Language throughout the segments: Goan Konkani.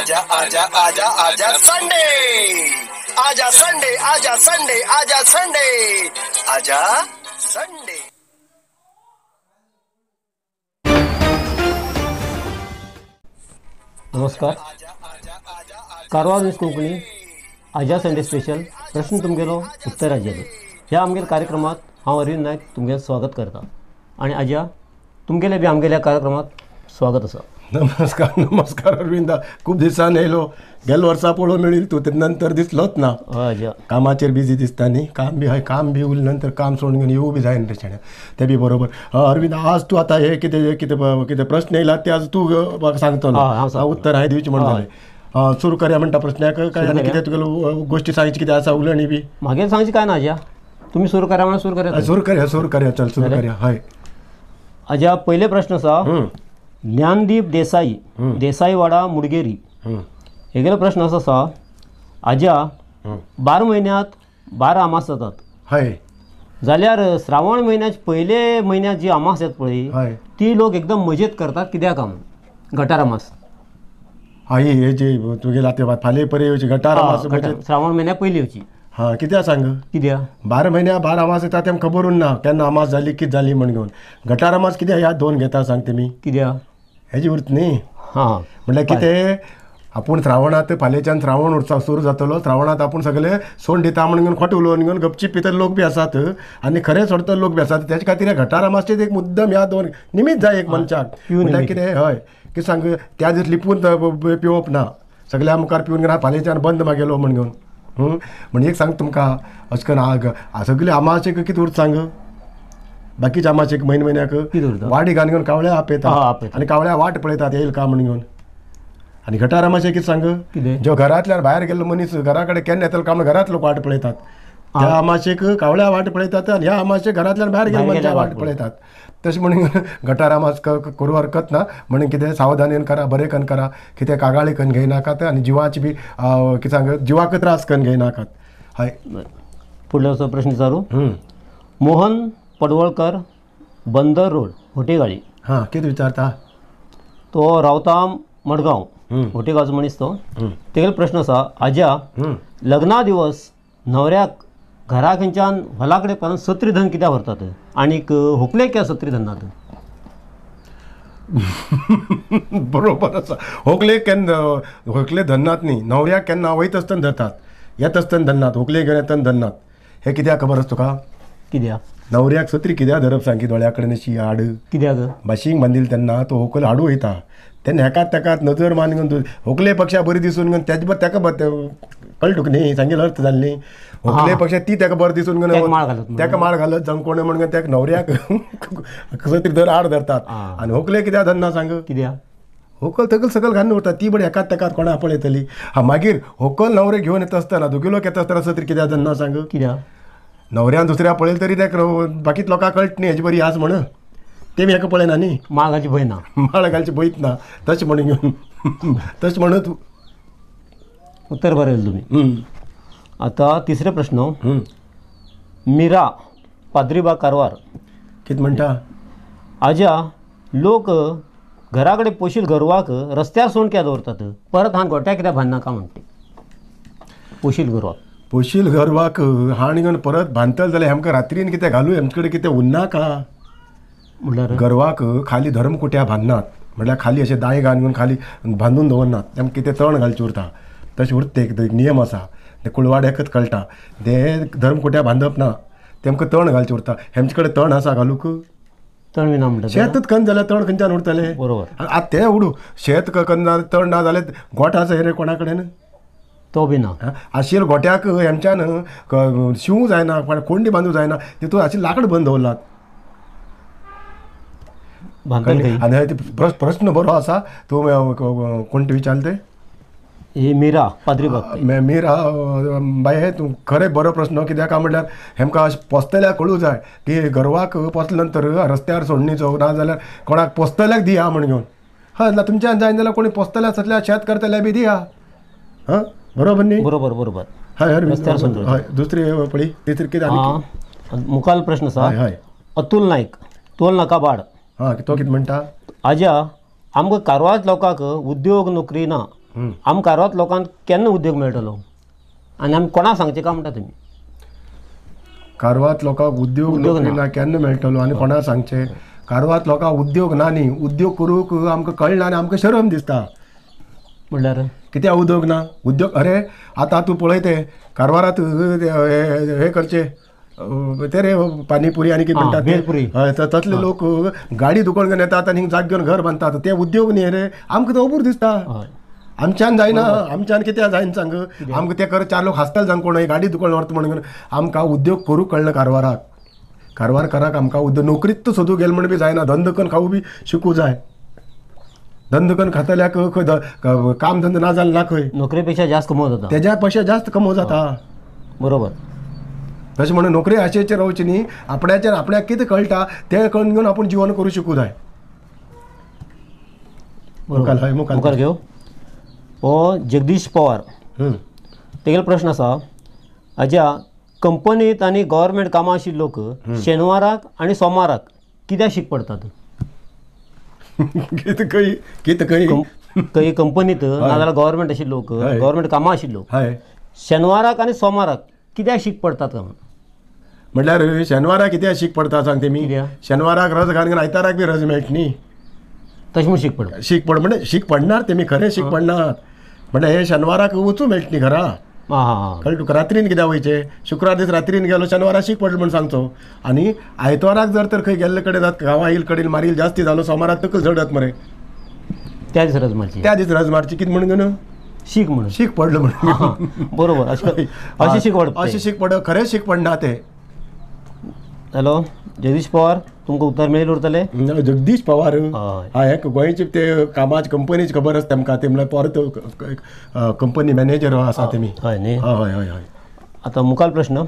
आजा आजा आजा आजा संडे, आजा संडे, आजा संडे, आजा संडे, आजा संडे. नमस्कार, कारवार न्यूज कोंकणी आजा संडे स्पेशल प्रश्न तुमगेलो उत्तर आज्यालो ह्या आमगेल्या कार्यक्रमात हांव अरविंद नायक तुमगेलें स्वागत करता आनी आज्या तुमगेलें बी आमगेल्या कार्यक्रमात स्वागत आसा. नमस्कार नमस्कार अरविंदा, खूब दिसान येयलो. गेल्या वर्सा पळोवंक मेळिल्लो तूं, ते नंतर दिसलोच ना. हय, कामाचेर बिजी दिसता न्ही. काम बी हय, काम बी उरलें नंतर काम सोडून घेवन येवूं बी जायना तशें तें बी बरोबर. अरविंद, आज तूं आतां हे कितें कितें कितें प्रश्न येयला ते आज तूं म्हाका सांगतलो, उत्तर हांवें दिवचें म्हण जालें. सुरू करया म्हणटा प्रश्नाक काय आनी कितें तुगेलो गोश्टी सांगची कितें आसा उलोवणी बी? मागीर सांगची काय ना आज्या, तुमी सुरू करा म्हणून सुरू करया. सुरू करया, सुरू करया, चल सुरू करया. हय आज्या, पयले प्रश्न आसा ज्ञानदीप देसाई, देसाईवाडा मुडगेरी. हेगेलो प्रश्न असो आसा, आज्या 12 म्हयन्यांत 12 अमास जातात. हय, जाल्यार श्रावण म्हयन्याचे पयले म्हयन्यात जी अमास येता पळय ती लोक एकदम मजेत करतात, कित्याक काय? गटार अमास. हय, हे जे तुगेले आतां फाल्यां परे येवची गटार अमास, श्रावण म्हयन्या पयली येवची. हां, कित्याक सांग? कित्याक 12 म्हयन्या 12 अमास येता तें खबर उरना केन्ना अमास जाली कितें जाली म्हण घेवन. गटार अमास कित्याक ह्या दोन घेता सांग तेमी? कित्याक हेजी उरत न्ही. हां, म्हटल्यार कितें, आपूण श्रावणांत फाल्यांच्यान श्रावण उत्सव सुरू जातलो, श्रावणांत आपूण सगळे सोंड दिता म्हण घेवन खोटें उलोवन घेवन गपचीप पितले लोक बी आसात आनी खरें सोडटले लोक बी आसात. तेजे खातीर ह्या गटार अमासचें एक मुद्दम ह्या दोन निमीत जाय एक मनशाक. म्हटल्यार कितें, हय कितें सांग, त्या दीस लिपून पिवप ना, सगळ्या मुखार पिवन घेवन फाल्यांच्यान बंद मागेलो म्हण घेवन. म्हणजे एक सांग तुमकां, अशें करून सगळे अमाशेक कितें उरता सांग? बाकीच्या अमाशेक म्हयने म्हयन्याक वाडी घालून घेवन कावळ्या आपयतात आनी कावळ्या वाट पळयतात येईल का म्हण घेवन. आनी गटार अमाशेक कितें सांग, जो घरांतल्यान भायर गेल्लो मनीस घरा कडेन केन्ना येतलो का म्हण घरांत लोक वाट पळयतात. त्या अमाशेक कावळ्या वाट पळयतात आनी ह्या अमाशेक घरांतल्यान भायर गेल्ले मनशां वाट पळयतात. तशें म्हणून गटार अमास करूं हरकत ना. म्हणून कितें सावधानेन करा, बरें कन करा, कितें कागाळी कन घेयनाकात आनी जिवाची बी कितें सांग, जिवाक त्रास कन घेयनाकात. हय, फुडलो असो प्रश्न विचारू. मोहन पडवळकर, बंदर रोड, होटेगाळी. हां, कितें विचारता? तो रावता मडगांव, होटेगांवचो मनीस तो. तेगेलो प्रश्न आसा, आज्या लग्ना दिवस न्हवऱ्याक घरा खंयच्यान हॉला कडेन पर्यंत सत्री धन कित्याक व्हरतात आनीक होकले कित्याक सत्री धरनात? बरोबर आसा. होकले केन्ना होकले धरनात न्ही, न्हवऱ्याक केन्ना वयता आसतना धरतात, येता आसतना धरनात, होकले घेवन येतना धरनात. हें कित्याक खबर आसा तुका? कित्याक न्हवऱ्याक सत्री कित्याक धरप सांगी? दोळ्या कडेन अशी हाड कित्याक बाशींग बांदिल तेन्ना तो होकल हाडू वयता तेन्ना हेकात तेकात नजर मान घेवन होकले पक्षा बरी दिसून घेवन तेजे बरें तेका कळटा तुका न्ही, सांगेल अर्थ जालें न्ही. होकले पक्षा ती तेका बरें दिसून घेवन तेका माळ घालत जावं कोण म्हण घेवन तेका न्हवऱ्याक सत्री धर आड धरतात. आनी होकले कित्याक धरना सांग? कित्याक होकल तकल सकल घालून उरता ती बरी हेकात तेकात कोणा पळयतली. हां, मागीर होकल न्हवरे घेवन येता आसतना दोगी लोक येता आसतना सत्री कित्याक धरना सांग? कित्याक न्हवऱ्यान दुसऱ्या पळयलें तरी तेका बाकीच लोकांक कळटा न्ही हेजी बरी आस म्हण, ते बी हेका पळयना न्ही, माळ घालची भंय ना, माळ घालची भंयच ना. तशें म्हणून घेवन तशें म्हणून तूं उत्तर बरयलें तुमी. आतां तिसरो प्रश्न, मीरा पाद्रीबा कारवार. कितें म्हणटा? आज्या लोक घरा कडेन पोशील गोरवाक रस्त्यार सोडून कित्याक दवरतात, परत हांव गोट्याक कित्याक बांदनाका म्हणटा? पोशील गोरवाक, पोशील गोरवाक हाण घेवन परत बांदतले जाल्यार आमकां रात्रीन कितें घालूं, आमचे कडेन कितें उरनाका म्हणल्यार गोरवाक खाली धर्मकुट्या बांदनात, म्हळ्यार खाली अशें दाय घालून घेवन खाली बांदून दवरनात, तेमकां कितें तण घालचें उरता. तशें उरता, एक नियम आसा, ते कुळवाड्याकच कळटा. ते धर्मकुट्या बांदप ना, तेमकां तण घालचें उरता. हेमचे कडेन तण आसा घालूंक? तण बी ना म्हणटा, शेतच कन्न जाल्यार तण खंयच्यान उरतलें? बरोबर. आतां तें उडू, शेत कन्न तण ना जाल्यार गोठ आसा रे कोणा कडेन? तो बी ना. आशिल्ल्या गोट्याक हेमच्यान शिवूं जायना, कोंडी बांदूंक जायना, तितून आशिल्लें लाकूड बंद दवरलात. आनी प्रश्न बरो आसा. तूं कोण ते विचारले ते? ही मीरा पाद्रीबाग. मीरा बाय, हे तूं खरें बरो प्रश्न. कित्याक काय म्हणल्यार हेमकां अशें पोसतल्याक कळूं जाय की गोरवाक पोसले नंतर रस्त्यार सोडणीचो ना जाल्यार कोणाक पोसतल्याक दिया म्हण घेवन. हय, ना तुमच्यान जायना जाल्यार कोणी पोसतल्या आसतल्या शेत करतल्या बी दिया. हां, बरोबर न्ही? बरोबर बरोबर. हय, हय. दुसरी पळय, तिसरी कितें? मुखाल प्रश्न आसा. हय, अतुल नायक, तोल नाका बाड. हां, तो कितें म्हणटा? आज्या आमकां कारवार लोकांक उद्योग नोकरी ना, आमकां कारवार लोकांक केन्ना उद्योग मेळटलो आनी आमी कोणाक सांगचें काय म्हणटा तुमी? कारवार लोकांक उद्योग नोकरी ना केन्ना मेळटलो आनी कोणाक सांगचें? कारवार लोकांक उद्योग ना न्ही, उद्योग करूंक आमकां कळना आनी आमकां शरम दिसता. म्हणल्यार कित्याक उद्योग ना? उद्योग अरे आतां तूं पळयते कारवारात हे करचे ते रे पानीपुरी आनी कितें म्हणटात भेलपुरी, हय, तसले लोक गाडी दुकान घेवन येतात आनी जाग घेवन घर बांदतात. ते उद्योग न्ही रे, आमकां तो अबूर दिसता. आमच्यान जायना, आमच्यान कित्याक जायना सांग? आमकां ते कर चार लोक हांसतले सांग कोण गाडी दुकान व्हरता म्हणून. आमकां उद्योग करूंक कळना कारवाराक, कारवारकाराक आमकां उद्योग नोकरीत सोदूंक गेले म्हण बी जायना, धंदो करून खावूं बी शिकूं जाय. धंदो करून खातल्याक खंय काम धंदो ना जाल्यार ना खंय, नोकरी पेक्षा जास्त कमो जाता, तेज्या पेक्षा जास्त कमो जाता. बरोबर. तशें म्हणून नोकरी आशेचेर रावची न्ही, आपणाचेर आपणाक कितें कळटा तें कळून घेवन आपूण जिवन करूं शिकूं जाय. मुखार हय, मुखार घेवं. हो जगदीश पवार, तेगेलो प्रश्न आसा, आज्या कंपनीत आनी गव्हर्मेंट कामां आशिल्ले लोक शेनवाराक आनी सोमाराक कित्याक शीक पडटात? कितें खंय कितें खंय खंय कंपनीत नाजाल्यार गव्हर्मेंट आशिल्ले लोक, गव्हर्मेंट कामां आशिल्ले लोक शेनवाराक आनी सोमाराक कित्याक शीक पडटात काय म्हणून? म्हणल्यार शेनवाराक कित्याक शीक पडटा सांगते मी? शेनवाराक रज घालून आयताराक बी रज मेळटा न्ही, तशें म्हूण शीक पडटा. शीक पड म्हणजे शीक पडणार तेमी, खरें शीक पडनात. म्हणल्यार हे शेनवाराक वचूं मेळटा न्ही घरा, कळ्ळें तुका? रात्रीन कित्याक वयचें? शुक्रार दीस रात्रीन गेलो, शेनवारा शीक पडलो म्हूण सांगचो. आनी आयतवाराक जर तर खंय गेल्ले कडेन जात गांवां येयल कडेन मारील जास्ती जालो, सोमाराक तकल झडत मरे, त्या दीस रज मारची, त्या दीस रज मारची. कितें म्हणून न्हू? शीक म्हणून, शीक पडलो म्हणून. बरोबर, अशें शीक पड, अशें शीक पड, खरें शीक पडना ते. हॅलो जगदीश पवार, तुमकां उत्तर मेळील उरतलें? जगदीश पवार हय, हे गोंयचे ते कामाचे कंपनीची खबर आसा तेमकां, ते म्हणल्यार परत कंपनी मॅनेजर आसा तेमी. हय न्ही? हय हय हय. आतां मुखार प्रश्न,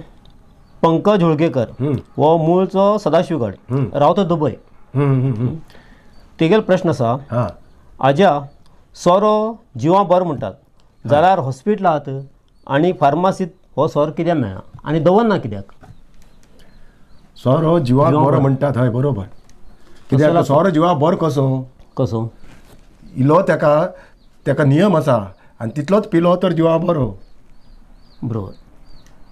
पंकज होळगेकर हो मूळचो सदाशिवगड, रावता दुबय. तेगेलो प्रश्न आसा, आज्या सोरो जिवा बरो म्हणटात जाल्यार हॉस्पिटलांत आनी फार्मासींत हो सोरो कित्याक मेळना आनी दवरना कित्याक? सोरो जिवाक बरो म्हणटात, हय बरोबर. कित्याक सोरो जिवाक बरो कसो? कसो इलो तेका तेका नियम आसा आनी तितलोच पिलो तर जिवा बरो. बरोबर.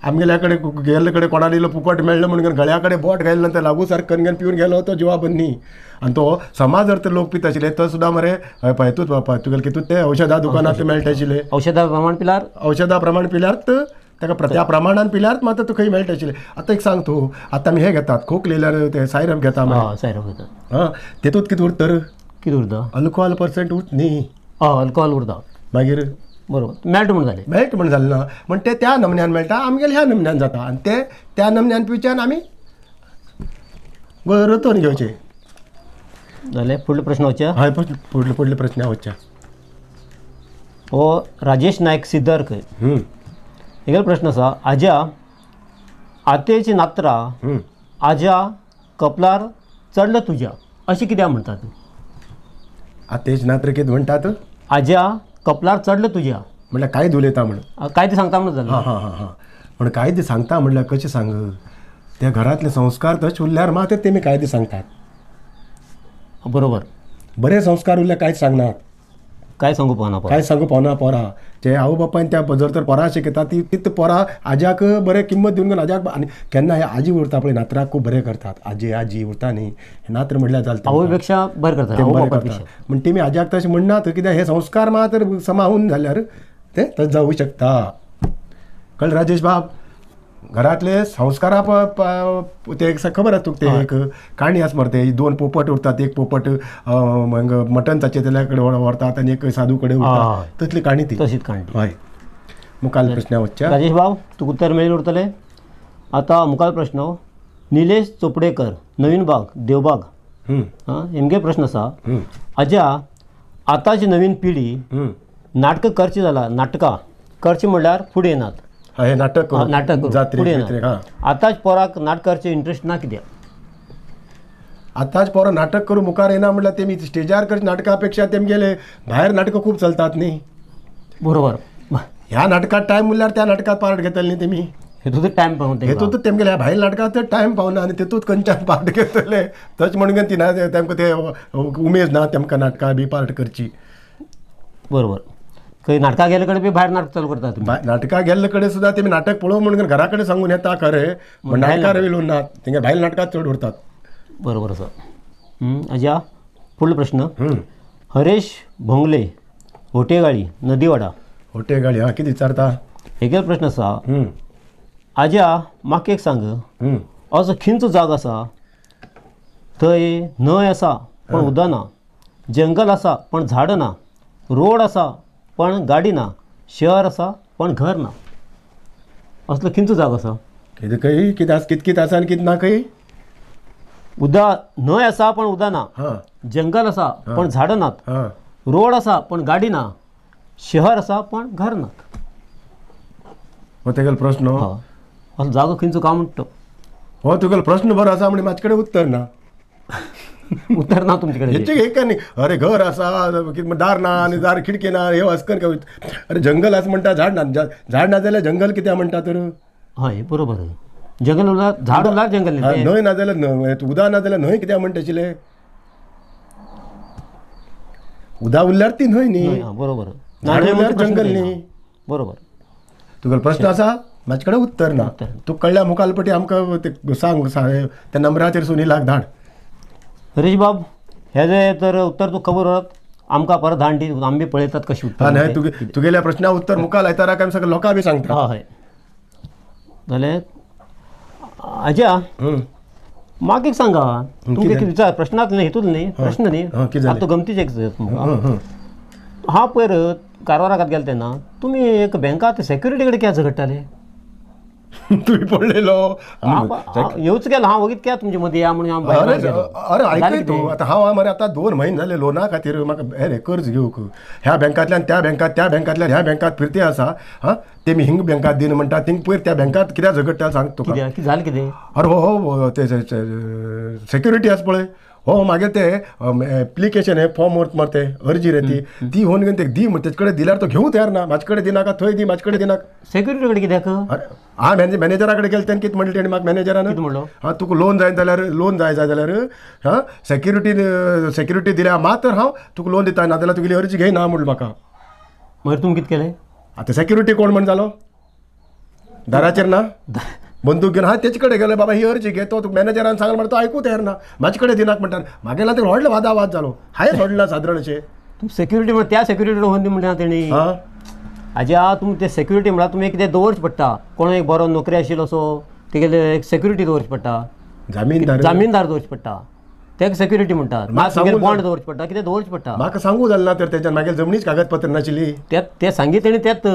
आमगेल्या कडेन गेल्ले कडेन कोणाक इल्लो फुकट मेळ्ळो म्हणून गळ्या कडेन बोट घायलें नंतर लागू सारकें करून पिवन गेलो तो जिवा बंद न्ही. आनी तो समाज जर तर लोक पिता आशिल्ले तो सुद्दां मरे हय पळय तूं तुगेले कितून ते औषधा दुकानांत मेळटा आशिल्ले, औषधा प्रमाण पिल्यार, औषधा प्रमाण पिल्यार ताका त्या प्रमाणान पिल्यार मात्र तुका खंय मेळटा आशिल्लें. आतां एक सांग तूं, आतां आमी हें घेतात खोकलेल्यार ते सायरप घेता, सायरप घेतात, हां तेतूंत कितें उरता? कितें उरता? अल्कोहोल पर्संट उरता न्ही? हय अल्कोहोल उरता. मागीर बरोबर मेळटा म्हूण जालें, मेळटा म्हूण जालें ना, म्हण ते त्या नमन्यान मेळटा, आमगेले ह्या नमन्यान जाता आनी ते त्या नमन्यान पिवच्यान आमी रतोवन घेवचे. जालें, फुडलो प्रश्न वचया? हय फुडले फुडले प्रश्न वचया. हो राजेश नायक सिद्धार्थ खंय, हेगेलो प्रश्न आसा, आज्या आतेची नात्रां आज्या कपलार चडलं तुज्या अशें कित्याक म्हणटात? आतेच नात्र कितें म्हणटात? आज्या कपलार चडलं तुज्या म्हणल्यार कांय उलयता म्हण, काय ते सांगता म्हणून जालें. हां हां हां, पूण काय ते सांगता म्हणल्यार कशें सांग? त्या घरांतले संस्कार तशे उरल्यार मात्र तेमी कांय ते सांगतात. बरोबर, बरे संस्कार उरल्यार कांयच सांगनात, काय सांगू पावना, काय सांगू पावना पोरां. जे आवय बापायन त्या जर तर पोरां शिकयता ती तित पोरां आज्याक बरें किंमत दिवन आज्याक. आनी केन्ना हे आजी उरता पळय नातराक खूब बरें करतात, आजी आजी उरता न्ही, नात्र म्हणल्यार जालें आवय पेक्षा बरें करतात, बरें करतात. म्हण तेमी आज्याक तशें म्हणनात कित्याक हे संस्कार मात्र समाहून जाल्यार ते तशें जावूं शकता. कळ्ळें राजेश बाब? घरांतले संस्कारा ते एक खबर आसा तुका, ते एक काणी आसा मरे, ते दोन पोपट उरतात, एक पोपट मटन ताचे तेल्या कडेन व्हरतात आनी एक साधू कडेन उरता, तसली काणी ती, तशीच काणी. हय, मुखाल प्रश्न वचच्या. राजेश बाब तुका उत्तर मेळून उरतलें. आतां मुखाल प्रश्न, निलेश चोपडेकर, नवीन बाग, देवबाग, हेमगे प्रश्न आसा, आज्या आतांची नवीन पिढी नाटकां करची जाला, नाटकां करची म्हणल्यार फुडें येनात, हे नाटक नाटक फुडें आतांच पोराक नाटक करचे इंट्रस्ट ना कित्याक? आतांच पोरां नाटक करूं मुखार येना म्हणल्यार तेमी स्टेजार करचे नाटका पेक्षा तेमगेले भायर नाटकां खूब चलतात न्ही. बरोबर, ह्या नाटकांत टायम उरल्यार त्या नाटकांत पार्ट घेतले न्ही तेमी, हेतूंत टायम पावना, हेतूंत तेमगेले भायर नाटकांत टायम पावना आनी तेतूंत खंयच्यान पार्ट घेतले तशें म्हणून ती ना तेमकां ते उमेद ना तेमकां नाटकां बी पार्ट करची. बरोबर. खंय नाटकां गेल्ले कडेन बी भायर नाटक चालू करता तुमी? नाटकां गेल्ले कडेन सुद्दां तेमी नाटक पळोवंक म्हणून घरा कडेन सांगून येता खरें, पण नाटकार बी ना, थिंगा भायल नाटकां चड उरतात. बरोबर आसा. आज्या फुडलो प्रश्न. हरेश भोंगले, होटेगाळी, नदीवाडा. होटेगाळी, हां कितें विचारता? हेगेलो प्रश्न आसा, आज्या म्हाका एक सांग, असो खंयचो जागो आसा थंय न्हंय आसा पण उदक ना, जंगल आसा पण झाड ना, रोड आसा पण गाडी ना, शहर आसा पण घर ना, असलो खंयचो जागो आसा? कितें खंय कितें आसा, कित कित आसा आनी कित ना खंय? उदक न्हंय आसा पण उदक ना, जंगल आसा पण झाडां नात, रोड आसा पण गाडी ना, शहर आसा पण घर ना. हो तेगेलो प्रश्न. असो जागो खंयचो काय म्हणटा? हो तुगेलो प्रश्न बरो आसा म्हण म्हाजे कडेन उत्तर ना. उत्तर ना तुमचे कडेन? हेचे एक न्ही, अरे घर आसा दार ना आनी दार खिडकी ना, हे अशें कर. अरे जंगल आसा म्हणटा झाड ना, झाड ना जाल्यार जंगल कित्याक म्हणटा तर? हय बरोबर, जंगल उरल्यार झाड उरल्यार जंगल, न्हंय ना जाल्यार उदक ना जाल्यार न्हंय कित्याक म्हणटा आशिल्लें? उदक उरल्यार ती न्हंय न्ही. बरोबर, झाड उरल्यार जंगल न्ही. बरोबर. तुगेलो प्रश्न आसा म्हाजे कडेन उत्तर ना, तूं कळ्ळ्या मुखालपटी आमकां ते सांग, त्या नंबराचेर सुनीलाक धाड. हरीश बाब हेजें तर उत्तर तुका खबर उरत, आमकां परत धाड दी, आमी पळयतात कशें उत्तर. न्हय तुगेल्या प्रश्ना उत्तर मुखार आयताराक आमी सगळे लोकां बी सांगता. हय जालें. आज्या म्हाका एक सांगा, तुमकां विचार प्रश्नांत न्ही, हितून न्ही प्रश्न न्ही, आतां गमतीचें एक तुमकां. हांव पयर कारवाराक गेले तेन्ना तुमी एक बँकांत सेक्युरिटी कडेन कित्याक झगडटाले? तुवें पळयलो? येवच गेलो हांव वगीत कित्याक तुमचे मदीं या म्हणून. अरे आयकय तूं, आतां हांव मरे आतां 2 म्हयने जाले लोना खातीर म्हाका अरे कर्ज घेवंक ह्या बँकांतल्यान त्या बँकांत, त्या बँकांतल्यान ह्या बँकांत फिरते आसा. हां तेमी हिंग बँकांत दीन म्हणटा, थिंग पयर त्या बँकांत कित्याक झगडटा सांग तुका. कित्याक जालें कितें? अरे हो हो ते सेक्युरिटी आसा पळय, हो मागीर ते एप्लिकेशन हे फॉर्म मरते अर्जी रे ती ती होवन घेवन ते दी तेजे कडेन दिल्यार तो घेवंक तयार ना, म्हाजे कडेन दिनाका थंय दी, म्हाजे कडेन दिनाका. सेक्युरिटी कडेन कित्याक? अरे हांव मॅनेजरा कडेन गेले तेणें कितें म्हणलें तेणें म्हाका मॅनेजरान म्हणलो, हां तुका लोन जाय जाल्यार लोन जाय जाय जाल्यार हां सेक्युरिटी सेक्युरिटी दिल्या मात तर हांव तुका लोन दिता, ना जाल्यार तुगेली अर्जी घेयना म्हणलें म्हाका. मागीर तुमी कितें केलें? आतां सेक्युरिटी कोण म्हण जालो दाराचेर ना बंदूक घेवन हांव तेजे कडेन गेलो, बाबा ही अर्जी घे, तो मॅनेजरान सांगलें म्हणटा तो आयकूं तयार ना, म्हाजे कडेन दिनाक म्हणटा. मागेला ते व्हडलो वादावाद जालो, हांवें सोडला सादारण अशें. तूं सेक्युरिटी म्हणटा त्या सेक्युरिटी होवन दी म्हणटा तेणी. आज्या तुमी ते सेक्युरिटी म्हणल्यार तुमी कितें दवरचें पडटा, कोण एक बरो नोकरी आशिल्लो असो तेगेले एक सेक्युरिटी दवरची पडटा, जामीनदार जामीनदार दवरचें पडटा, तेका सेक्युरिटी म्हणटात. बॉन्ड दवरचें पडटा, कितें दवरचें पडटा. म्हाका सांगू जालें ना तर तेच्यान मागीर जमनीच कागदपत्र नाशिल्ली ते सांगीत तेणी त्यात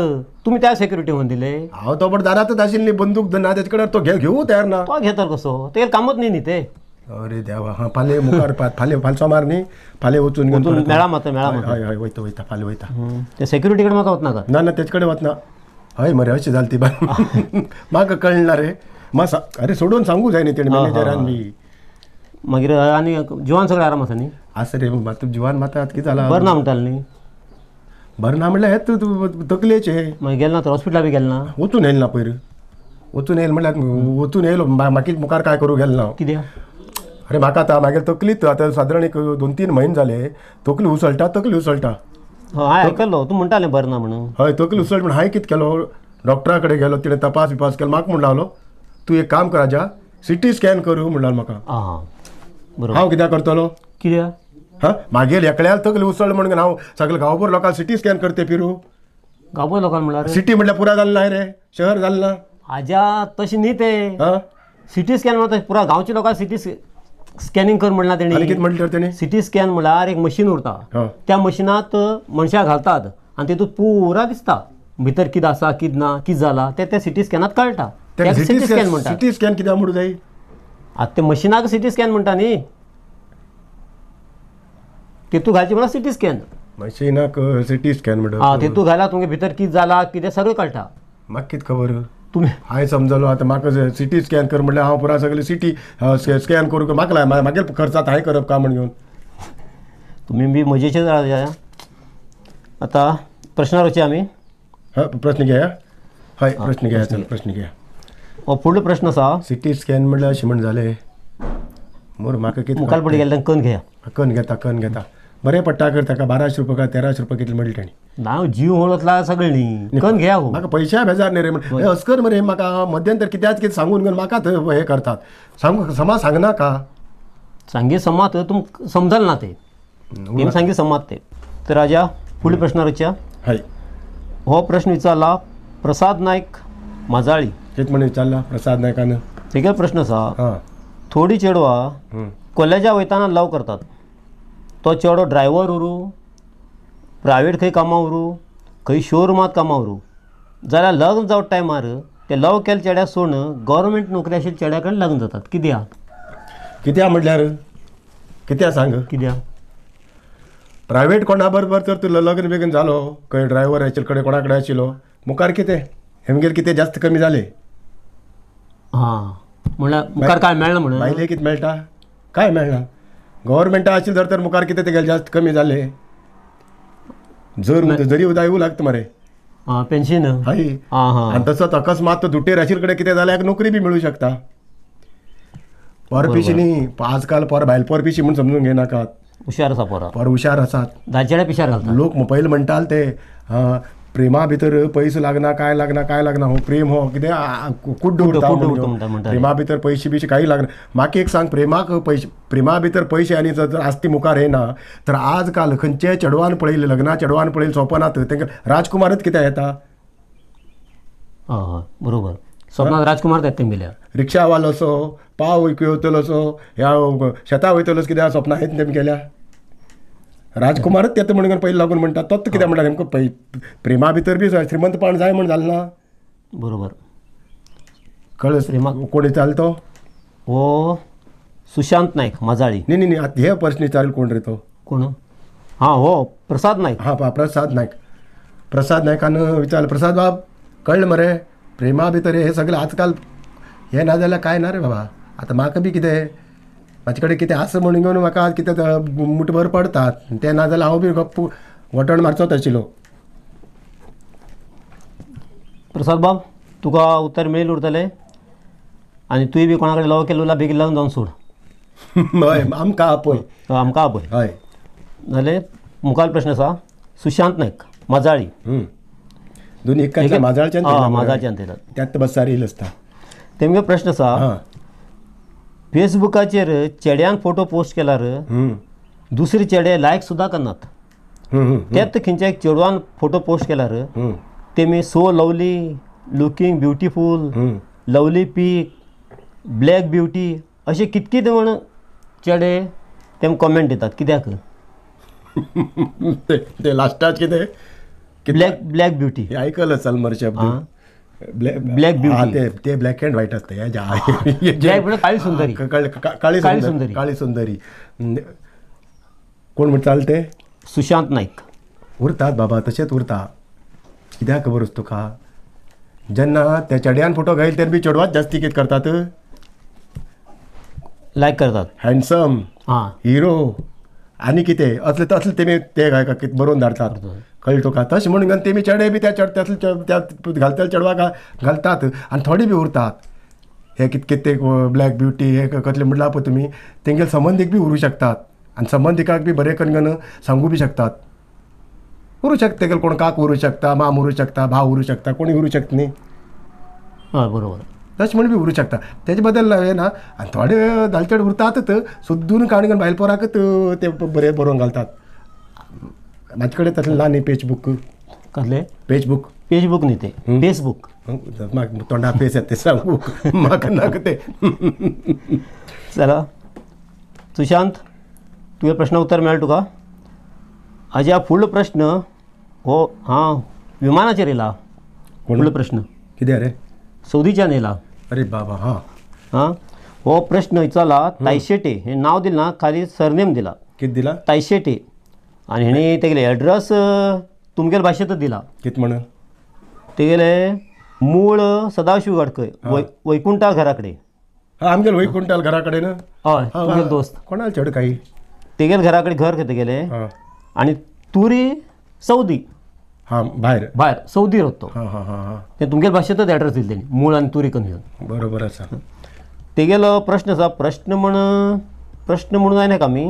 तुमी त्या सेक्युरिटी म्हणून दिले. हांव तो पण दारांतच आशिल्ली बंदूक ना तेजे कडेन, तो घेवूं तयार ना. तो घेता कसो, तेगेलें कामच न्ही न्ही ते. अरे देवा. हां फाल्यां मुखार फाल्यां फाल्यां सोमार न्ही, फाल्यां वचून मेळा मात मेळा. हय हय वयता वयता फाल्यां वयता. ते सेक्युरिटी कडेन म्हाका वचनाका. ना ना तेजे कडेन वचना. हय मरे अशें जालें ती म्हाका कळना रे. म्हाका अरे सोडून सांगू जाय न्ही तेणें मॅनेजरान बी. मागीर आनी जिवान सगळें आराम आसा न्ही? आसा रे मात जिवान मात आतां कितें जालां, बरें ना म्हणटालें न्ही? बरें ना म्हणल्यार हें तकलेचें. मागीर गेलें ना तर हॉस्पिटला बी गेलें ना? वचून येयलें ना पयर, वचून येयलें म्हणल्यार वचून येयलो, मागीर मुखार काय करूं गेलें ना. कित्याक? अरे म्हाका आतां मागीर तकलीच आतां सादारण एक 2-3 म्हयने जाले तकली उसळटा, तकली उसळटा. हय आयकलो तूं म्हणटालें बरें ना म्हणून. हय तकली उसळ म्हण हांवें कितें केलो, डॉक्टरा कडेन गेलो, तिणें तपास बिपास केलो, म्हाका म्हण लागलो तूं एक काम कर आज्या सिटी स्कॅन करूं म्हणलां म्हाका. आं बरोबर. हांव कित्याक करतलो? कित्याक? हां मागीर एकल्यान तकली उसळ म्हणून हांव सगळे गांवभर लोकांक सिटी स्कॅन करते फिरू. गांवभर लोकांक म्हणल्यार सिटी म्हटल्यार पुरा जालें ना रे, शहर जालें ना. आज्या तशें न्ही तें, सिटी स्कॅन म्हणटा पुरा गांवच्या लोकांक सिटी स्कॅनिंग कर म्हणलां तेणी. आनी कितें म्हणलें तर तेणी? सिटी स्कॅन म्हणल्यार एक मशीन उरता, त्या मशिनांत मनशाक घालतात आनी तितूंत पुरा दिसता भितर कितें आसा कितें ना कितें जालां तें त्या सिटी स्कॅनांत कळटा. सिटी स्कॅन म्हणटा. सिटी स्कॅन कित्याक म्हणूं जाय? आतां ते मशिनाक सिटी स्कॅन म्हणटा न्ही, तितूंत घालची म्हणल्यार सिटी स्कॅन. मशिनाक सिटी स्कॅन म्हणटा. आं तितूंत घाल्यार तुमगे भितर कितें जालां कितें सगळें कळटा. म्हाका कितें खबर? तुमी हांवें समजलो आतां म्हाका सिटी स्कॅन कर म्हणल्यार हांव पुरा सगळें सिटी स्कॅन करूंक म्हाका मागीर खर्चात हांवें करप काय म्हण घेवन. तुमी बी मजेचे जाल्या. आतां प्रश्नार वचया आमी. हय प्रश्न घेया. हय प्रश्न घेया, चल प्रश्न घेया. हो फुडलो प्रश्न आसा. सिटी स्कॅन म्हणल्यार अशें म्हण जालें मोर म्हाका कितें मुखार पडली गेल्यार कन घेया. कन घेता, कन घेता. बरें पडटा कर ताका 1200 रुपया काय 1300 रुपया कितले म्हणले ताणी. ना जीव होळतला सगळे न्ही कन घेया हो. म्हाका पयशा बेजार न्ही रे म्हण अस्कर मरे म्हाका मध्यंतर कित्याच कितें सांगून घेवन म्हाका हे करतात. सांगू समा सांगनाका सांगे समात तुम समजल ना ते तेम सांगे समात ते. तर राजा फुडले प्रश्न रच्या. हय हो प्रश्न विचारला प्रसाद नायक माजाळी. कितें म्हण विचारला प्रसाद नायकान? तेगे प्रश्न आसा, थोडी चेडवां कॉलेजा वयताना लव करतात, तो चेडो ड्रायव्हर उरूं, प्रायवेट खंय कामां उरूं, खंय शोरुमांत कामां उरूं, जाल्यार लग्न जावं टायमार ते लव केल्ले चेड्या सोडून गव्हर्मेंट नोकरी आशिल्ल्या चेड्या कडेन लग्न जातात. कित्याक? कित्याक म्हटल्यार कित्याक सांग? कित्याक? प्रायवेट कोणा बरोबर तर तुला लग्न बेगीन जालो, खंय ड्रायव्हर आशिल्ले कडेन कोणा कडेन आशिल्लो, मुखार कितें हेमगेर कितें जास्त कमी जालें. हां म्हणल्यार मुखार काय मेळना म्हणून बायले कितें मेळटा? काय मेळना. गव्हर्मेंटा आशिल्लें जर तर मुखार कितें तेगेलें जास्त कमी जालें, जर जरी उदा येवं लागता मरे. आं पेन्शन. हय आनी तसोच अकस्मात तो दुटेर आशिल्ले कडेन कितें जाल्यार नोकरी बी मेळूं शकता. पोर पिशी न्ही आजकाल, पोर भायल पोर पिशी म्हूण समजून घेयनाकात. हुशार आसा पोरां, पोर हुशार आसात. धाचेड्या पिशार घालता लोक. पयलीं म्हणटाले ते प्रेमा भितर पयसो लागना, काय लागना, काय लागना, हो प्रेम हो कितें कुड्डो उरता, प्रेमा भितर पयशे बिशे काही लागना. म्हाका एक सांग, प्रेमाक पयशे, प्रेमा भितर पयशे आनी जर आसती मुखार येना तर आजकाल खंयचे चेडवान पळयले, लग्ना चेडवान पळयले सोंपनात, तांकां राजकुमारच कित्याक येता. हय बरोबर, सपनात राजकुमार येता तेमगेल्या. रिक्षावालो असो, पाव वयतलो असो, ह्या शेता वयतलो कित्याक सपनां येत तेमगेल्या राजकुमारच येता म्हणून पयलीं लागून म्हणटा तोच कित्याक म्हणटा नेमको प्रेमा भितर बी श्रीमंतपण जाय म्हण जालें ना. बरोबर कळ्ळें. प्रेमा कोण विचारलो तो? हो सुशांत नायक माजाळी. न्ही न्ही न्ही आतां हे प्रश्न विचारले कोण रे तो? कोण? हां हो प्रसाद नायक. हां प्रसाद नायक. प्रसाद नायकान विचारलें, प्रसाद बाब कळ्ळें मरे प्रेमा भितर हे सगळें आजकाल हें ना जाल्यार कांय ना रे बाबा. आतां म्हाका बी कितें म्हाजे कडेन कितें आसा म्हणून घेवन म्हाका कितें मुठभर पडतात, तें ना जाल्यार हांव बी गप्प वटण मारचोच आशिल्लो. प्रसाद बाब तुका उत्तर मेळील उरतलें आनी तुवें बी कोणा कडेन लव केलें उरल्यार बेगीन लग्न जावन सोड. हय आमकां आपय, आमकां आपय. हय जालें. मुखार प्रश्न आसा सुशांत नायक माजाळी. दोन एक माजाळच्यान, माजाळच्यान येतात त्यात बसार येयल आसता. तेमगे प्रश्न आसा, फेसबुकाचेर चेड्यान फोटो पोस्ट केल्यार दुसरे चेडे लायक सुद्दां करनात, तेच खंयच्या एक चेडवान फोटो पोस्ट केल्यार तेमी so lovely, looking beautiful, lovely pic, black beauty अशें कितके म्हण चेडे तेम कॉमेंट दितात. कित्याक? ते लास्टाक कितें ब्लॅक ब्लॅक ब्युटी आयकल चल मरे शब्द ब्लॅक ब्युटी. ते ब्लॅक अँड व्हायट आसता. काळी सुंदरी, काळी सुंदरी, काळी सुंदरी. कोण म्हणटाले ते? सुशांत नायक. उरतात बाबा तशेंच उरता. कित्याक खबर आसा तुका, जेन्ना त्या चेड्यान फोटो घायल तेन्ना बी चेडवाच जास्ती कितें करतात, लायक करतात, हँडसम हिरो आनी कितें असले तसले तेमी ते कितें बरोवन धाडतात. कळ्ळें तुका? तशें म्हणून तेमी चेडे बी त्या तसले त्या घालतले चेडवाक घालतात आनी थोडे बी उरतात. हे कित कितें ते ब्लॅक ब्युटी हे कसले म्हणलां पळय तुमी, तेंगेले संबंदीक बी उरूं शकतात आनी संबंदिकाक बी बरें करून सांगू बी शकतात. उरूं शकता तेगेले कोण काक उरूं शकता, माम उरूं शकता, भाव उरूं शकता, कोणी उरूं शकता न्ही. हय बरोबर, तशें म्हण बी उरूं शकता. तेजे बद्दल हें ना. आनी थोडे धालचेड उरतातच सुद्दून काणून भायल पोराकच ते बरें बरोवन घालतात. म्हाजे कडेन तसलें ना न्ही पेजबूक. कसलें? पेजबूक. फेसबूक न्ही ते, फेसबूक. म्हाका तोंडा फेस येता तें सांगू म्हाका नाका तें. चला सुशांत, तुगे प्रश्न उत्तर मेळ्ळें तुका. हाज्या फुडलो प्रश्न हो हां विमानाचेर येयला. फुडलो प्रश्न कितें रे? सौदीच्यान येयला. अरे बाबा. हां हां हो प्रश्न विचारला तायशेटे. हें नांव दिलां ना, खाली सरनेम दिला. कितें दिला? तायशेटे. आनी हेणी तेगेले एड्रेस तुमगेले भाशेंतच दिला. कितें म्हणून? तेगेले मूळ सदाशिवगड खंय वैकुंठा घरा कडेन. हां आमगेले वैकुंठाल घरा कडेन. हय तुमगेलो दोस्त कोणाल चेडो काही तेगेले घरा कडेन घर खंय तेगेले. आनी तुरी सौदी. हां भायर भायर सौदी रावता तो. हां हां हां ते तुमगेले भाशेंतच एड्रेस दिले तेणी, मूळ आनी तुरी करून घेवन. बरोबर आसा. तेगेलो प्रश्न आसा, प्रश्न म्हणून जायना आमी.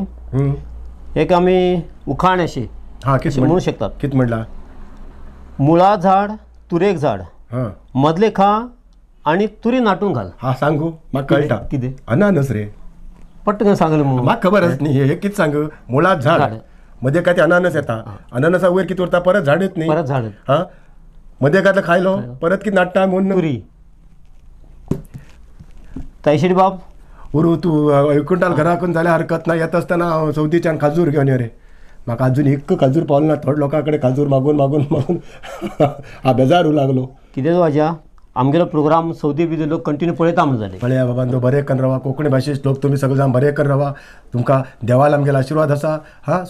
एक आमी उखाण अशी हां कितें म्हणू शकतात. कितें म्हणला? मुळा झाड तुरेक झाड हां मदले खा आनी तुरी नाटून घाल. हां सांगू म्हाका कळटा. कितें? अनानस रे. पट्ट सांगलें म्हाका खबर आस न्ही. हे कितें सांग, मुळात झाड मध्ये काय ते अनानस येता, अनानसा वयर कितें उरता परत झाड येत न्ही, परत झाड. हां मध्ये काय खायलो परत कितें नाडटा म्हूण तुरी. तैशेट बाब उरू तूं एक क्विंटाल घराकून जाल्यार हरकत ना. येता आसतना हांव सवदीच्यान खाजूर घेवन यो रे. म्हाका अजून एक खाजूर पावलो ना. थोडे लोकां कडेन खाजूर मागून मागून मागून हांव बेजारू लागलो. कितें आज्या आमगेलो प्रोग्राम सौदी बी लोक कंटिन्यू पळयता म्हण जालें. पळया बाबा बरें करून रावा. कोंकणी भाशेचे लोक तुमी सगळे जाण बरें करून रावा. तुमकां देवाल आमगेलो आशिर्वाद आसा. हां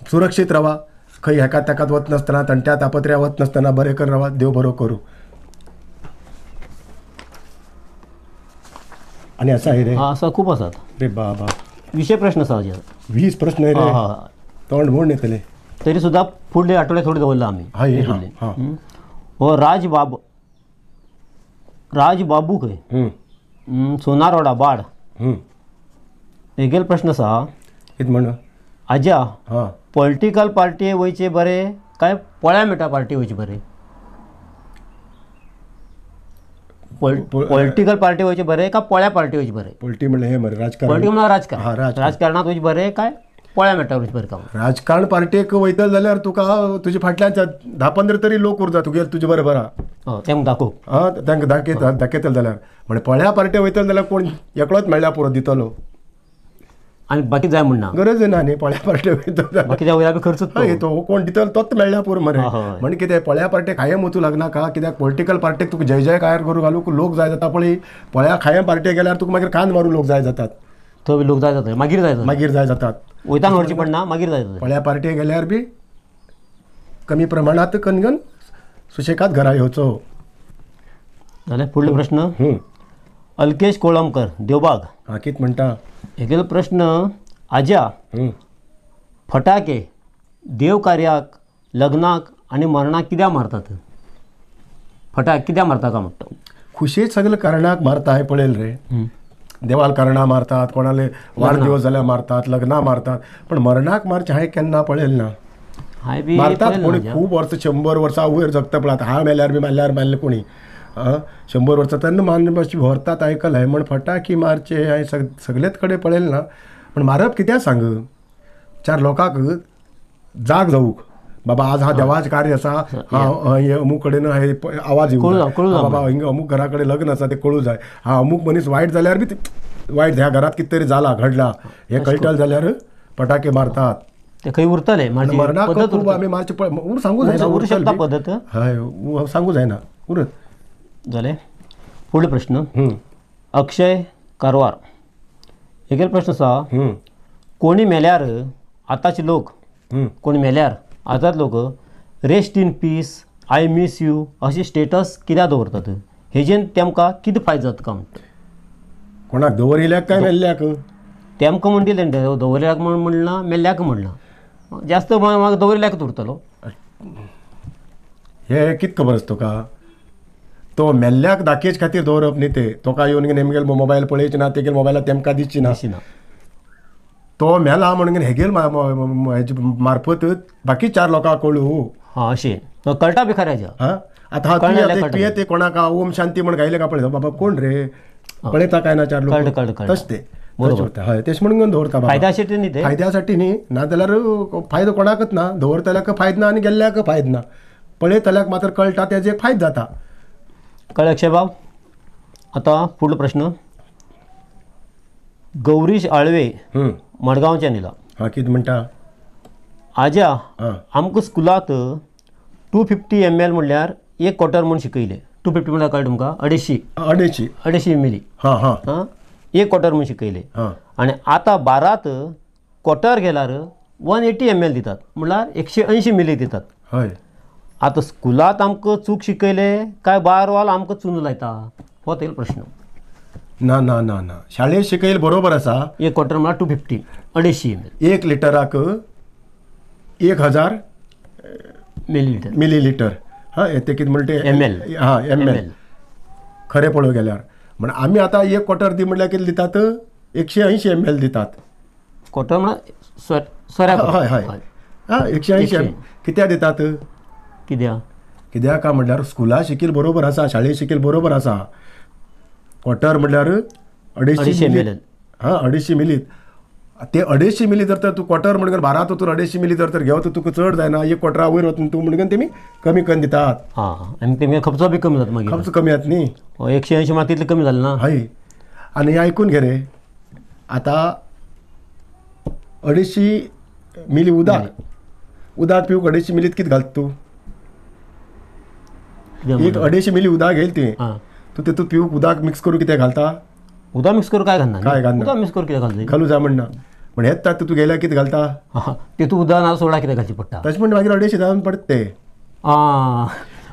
सुरक्षीत रावा, खंय हेका ताकात वचनासतना, तंट्या तापत्र्या वचनासतना बरें करून रावा. देव बरो करूं. आनी आसा हे रे? हां आसा, खूब आसात रे बाबा. विशय प्रश्न आसा आज्या. 20 प्रश्न रे. तोंड मोडून येतले. तरी सुद्दां फुडले आठवडे थोडे दवरला आमी. हां हो राजबाब, राजबाबू खंय सोनारोडा बाड. हेगेल प्रश्न आसा. कितें म्हण? आज्या पॉलिटिकल पार्टी वयचे बरें काय पोळ्या मेटा पार्टी वयचे बरें? पॉलिटिकल पार्टी वयचे बरें काय पोळ्या पार्टी वयचे बरें? पॉलिटी म्हणल्यार हें मरे राजकारण. पॉलिटिकल म्हणल्यार राजकारण. राजकारणांत वयचे बरें काय पोळ्या मेटा वयचे बरें? काम राजकारण पार्टीक वयतले जाल्यार तुका तुजे फाटल्यान 10-15 तरी लोक उरता तुगे तुजे बरोबर. हय तेंकां दाखोव. हां तांकां दाखयता दाखयतले जाल्यार म्हणजे पोळ्या पार्टी वयतले जाल्यार कोण एकलोच मेळ्ळ्यार पुरो दितलो आनी बाकी जाय म्हण ना, गरज ना न्ही. पोळ्या पार्टी वयतलो बाकीच्या वयल्या बी खर्चूच हय तो कोण दितलो तोच मेळ्ळ्यार पुरो मरे. म्हण कितें पोळ्या पार्टीक कायम वचूं लागनाका. कित्याक पॉलिटिकल पार्टीक तुका जय जयकार करूं घालूंक लोक जाय जाता. पळय पोळ्या कायम पार्टी गेल्यार तुका मागीर कान मारूं लोक जाय जातात. थंय लोक जाय जाता मागीर जाय जाता, मागीर जाय जातात. वयतान व्हरची पडना मागीर जाय जाता. पोळ्या पार्टी गेल्यार बी कमी प्रमाणांत कनगन सुशेगाद घरा येवचो. जालें. फुडलो प्रश्न अल्केश कोळंबकर देवबाग. हां कितें म्हणटा? हेगेलो प्रश्न आज्या फटाके देवकार्याक लग्नाक आनी मरणाक कित्याक मारतात? फटाके कित्याक मारता काय म्हणटा? खुशेच सगळे कारणाक मारता हांवें पळयलें रे. देवाल कारणां मारतात, कोणाले वाडदिवस जाल्यार मारतात, लग्नां मारतात, पण मरणाक मारचें हांवें केन्ना पळयलें ना. मारतात कोणी खूब वर्सां 100 वर्सां वयर जगता पळय. हांव मेल्यार बी मारल्यार मारलें कोणी 100 वर्सां तेन्ना मान मातशी व्हरतात आयकलां. म्हण फटाकी मारचे हांवें सगळेच कडेन पळयलें ना. पण मारप कित्याक सांग, चार लोकांक जाग जावूंक बाबा आज हा देवाचें कार्य आसा, हांव हे अमूक कडेन हे आवाज येवंक जाय, बाबा हिंगा अमूक घरा कडेन लग्न आसा तें कळूं जाय, हा अमूक मनीस वायट जाल्यार बी वायट ह्या घरांत कितें तरी जालां घडलां हें कळटलें जाल्यार फटाके मारतात. ते खंय उरतले मरणाक खूब आमी मारचे सांगू जायना. उरूं शकता पद्दत. हय सांगू जायना उरत. जालें. फुडलो प्रश्न अक्षय कारवार. हेगेलो प्रश्न आसा कोणी मेल्यार आतांचे लोक, कोणी मेल्यार आतांच लोक rest in peace I miss you अशें स्टेटस कित्याक दवरतात? हेजेन तेमकां कितें फायदो जाता काय म्हणटा? कोणाक दवरिल्याक काय मेल्ल्याक? तेमकां म्हण दिलें दवरिल्याक म्हण म्हणलां, मेल्ल्याक म्हणलां. जास्त म्हाका दवरिल्याकच उरतलो. हें कितें खबर आसा तुका? तो मेल्ल्याक दाखयचे खातीर दवरप न्ही तें. तुका येवन नेमगेल मोबायल पळयचे ना, तेगेल मोबायलार तेमकां दिसची ना. तो मेला म्हणून हेगेल हेजे मार्फत बाकी 4 लोकांक कळूं. हां अशें कळटा बी खरें. हां आतां तुवें तें कोणाक ओम शांती म्हण गायलें काय पळयता बाबा कोण रे पळयता काय ना 4 लोक. तशें तें बरोबर. हय तेश म्हणून दवरता. फायद्यासाठी न्ही तें, फायद्यासाठी न्ही. नाजाल्यार फायदो कोणाकच ना, दवरतल्याक फायदो ना आनी गेल्ल्याक फायदो ना. पळयतल्याक मात्र कळटा तेजो एक फायदो जाता. कळ्ळें अक्षय बाब? आतां फुडलो प्रश्न गौरीश आळवे मडगांवच्यान येयला. हां कितें म्हणटा? आज्या आमकां स्कुलांत 250 ml म्हणल्यार एक क्वॉर्टर म्हूण शिकयलें. 250 म्हणल्यार कळ्ळें तुमकां? 250 250 ml. हां हां हां एक क्वॉर्टर म्हूण शिकयलें. आनी आतां बारात क्वॉर्टर गेल्यार 180 ml दितात, म्हणल्यार 180 ml दितात. हय आतां स्कुलांत आमकां चूक शिकयलें काय बारवाल आमकां चुनो लायता? हो तेगेलो प्रश्न. ना ना ना ना शाळेंत शिकयलें बरोबर आसा. एक क्वॉर्टर म्हणल्यार 250 250 ml. 1 लिटराक 1000 millilitre millilitre. हां ते कितें म्हणटा एम एल. हां एम एल. खरें पळोवंक गेल्यार म्हण आमी आतां एक क्वॉर्टर दी म्हणल्यार कितें दितात? 180 ml दितात. क्वॉर्टर म्हळ्यार सोऱ्याक. हय हय आं 180 कित्याक दितात? कित्याक कित्याक काय म्हणल्यार स्कुला शिकील बरोबर आसा, शाळेत शिकील बरोबर आसा, क्वॉर्टर म्हणल्यार 250 मिली. हां 250 मिलीत ते 250 मिली जर तर तूं क्वॉर्टर म्हणून 12 तूं 250 मिली जर तर घेवत तुका चड जायना, एक क्वॉर्टरा वयर वता तूं म्हणून तेमी कमी करून दितात. हां आनी तेमी खर्चो बी कमी जाता मागीर. खर्च कमी जाता न्ही, 180 मात तितले कमी जाले ना. हय आनी आयकून घे रे, आतां 250 मिली उदक उदक पिवंक 250 मिलीत कितें घालता तूं? एक 250 मिली उदक घेयल तुवें, तूं तितूंत पिवंक उदक मिक्स करूं कितें घालता? उदक मिक्स करूं काय घालना? काय घालना? उदक मिक्स करूं कितें घालता? घालूं जाय म्हणना, पूण हेच तातूंत तूं गेल्यार कितें घालता? तितूंत उदक ना सोडा कितें घालचें पडटा. तशें म्हण मागीर 250 जावन पडटा तें.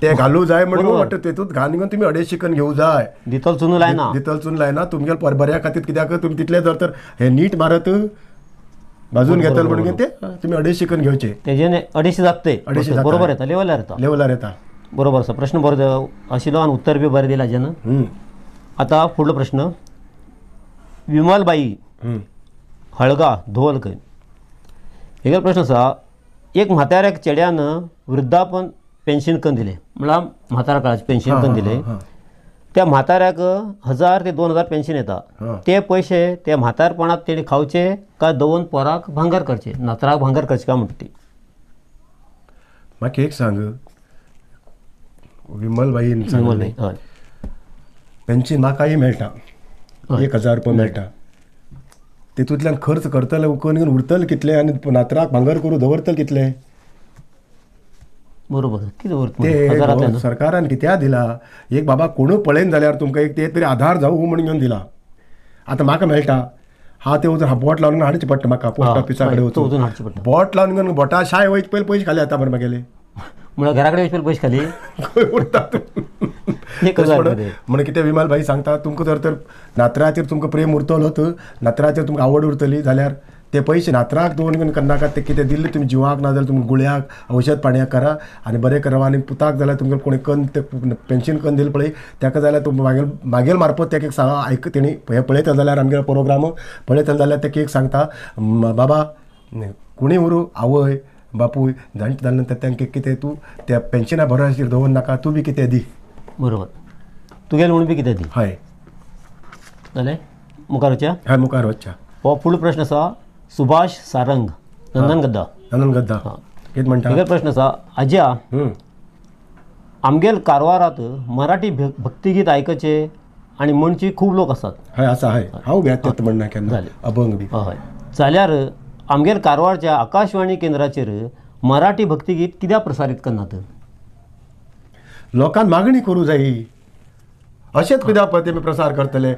ते घालूं जाय म्हणून वाटत तितूंत घालून घेवन तुमी 250 करून घेवं जाय. दितल चुनू लायना, दितल चून लायना तुमगेले बऱ्या खातीर. कित्याक तुमी तितले जर तर हे नीट मारत भाजून घेतले म्हणून ते तुमी 250 करून घेवचे, तेजेन 250 जाता ते 250 बरोबर येता, लेवलार येता, लेवलार येता. बरोबर आसा प्रश्न, बरो आशिल्लो आनी उत्तर बी बरें दिलां हाजेन. आतां फुडलो प्रश्न, विमलबाई हळगा धोल खंय. हेगेलो प्रश्न आसा, एक म्हाताऱ्याक चेड्यान वृद्धापन पेन्शन करून दिलें, म्हळ्यार म्हातारा काळाचें पेन्शन करून दिलें. त्या म्हाताऱ्याक 1000 ते 2000 पेन्शन येता, ते पयशे त्या म्हातारपणांत तेणी खावचे काय दवरून पोराक भांगर करचे, नातराक भांगर करचे काय म्हणटा ती? म्हाका एक सांग विमलबाईन, विमलबाई हय, पेन्शन म्हाकाय मेळटा 1000 रुपया मेळटा, तितूंतल्यान खर्च करतले उकून घेवन उरतले कितले आनी नातराक भांगर करूं दवरतले कितले? बरोबर, कितें उरता ते सरकारान कित्याक दिला? एक बाबा कोणूय पळयन जाल्यार तुमकां एक ते तरी आधार जावं म्हणून घेवन दिला. आतां म्हाका मेळटा हा ते वचून बोट लावन हाडचें पडटा म्हाका पोस्ट ऑफिसा कडेन वचून हाडचें पडटा, बोट लावन घेवन बोटा शाय वयचे पयलीं पयशे खाली जाता मरे म्हागेले, म्हळ्यार घरा कडेन वयचे पयलीं पयशे खाली उरता. म्हणून कितें विमल भाई सांगता, तुमकां जर तर नातराचेर तुमकां प्रेम उरतलो तर नातराचेर तुमकां आवड उरतली जाल्यार ते पयशे नातराक दवरून करनाका, ते कितें दिल्ले तुमी जिवाक ना जाल्यार तुमकां गुळयाक औषध पाणयाक करा आनी बरें करा. आनी पुताक जाल्यार तुमकां कोणी कन्न ते पेन्शन कन्न दिलें पळय ताका जाल्यार तूं मागीर मागेल मार्फत तेका एक सांग आयक, तेणी हें पळयता जाल्यार आमगेलो प्रोग्राम पळयता जाल्यार तेका एक सांगता, बाबा कोणी उरूं आवय बापूय जाणटे जाले नंतर तांकां कितें तूं त्या पेन्शना भरोश्याचेर दवर नाका, तूं बी कितें दी. बरोबर, तुगेलें म्हणून बी कितें दी. हय जालें, मुखार वचया. हय मुखार वचया. हो फुडलो प्रश्न आसा सुभाष सारंग नंदन गद्दा. नंदन गद्दा कितें म्हणटा? तुगेलो प्रश्न आसा, आज्या आमगेल कारवारांत मराठी भक्तिगीत आयकचे आनी म्हणचे खूब लोक आसात. हय आसा, हय हांव बी आतां म्हणना केन्ना अभंग बी. हय जाल्यार आमगेल कारवारच्या आकाशवाणी केंद्राचेर मराठी भक्तिगीत कित्याक प्रसारीत करनात? लोकांक मागणी करूं जायी, अशेंच कित्याक तेमी प्रसार करतले?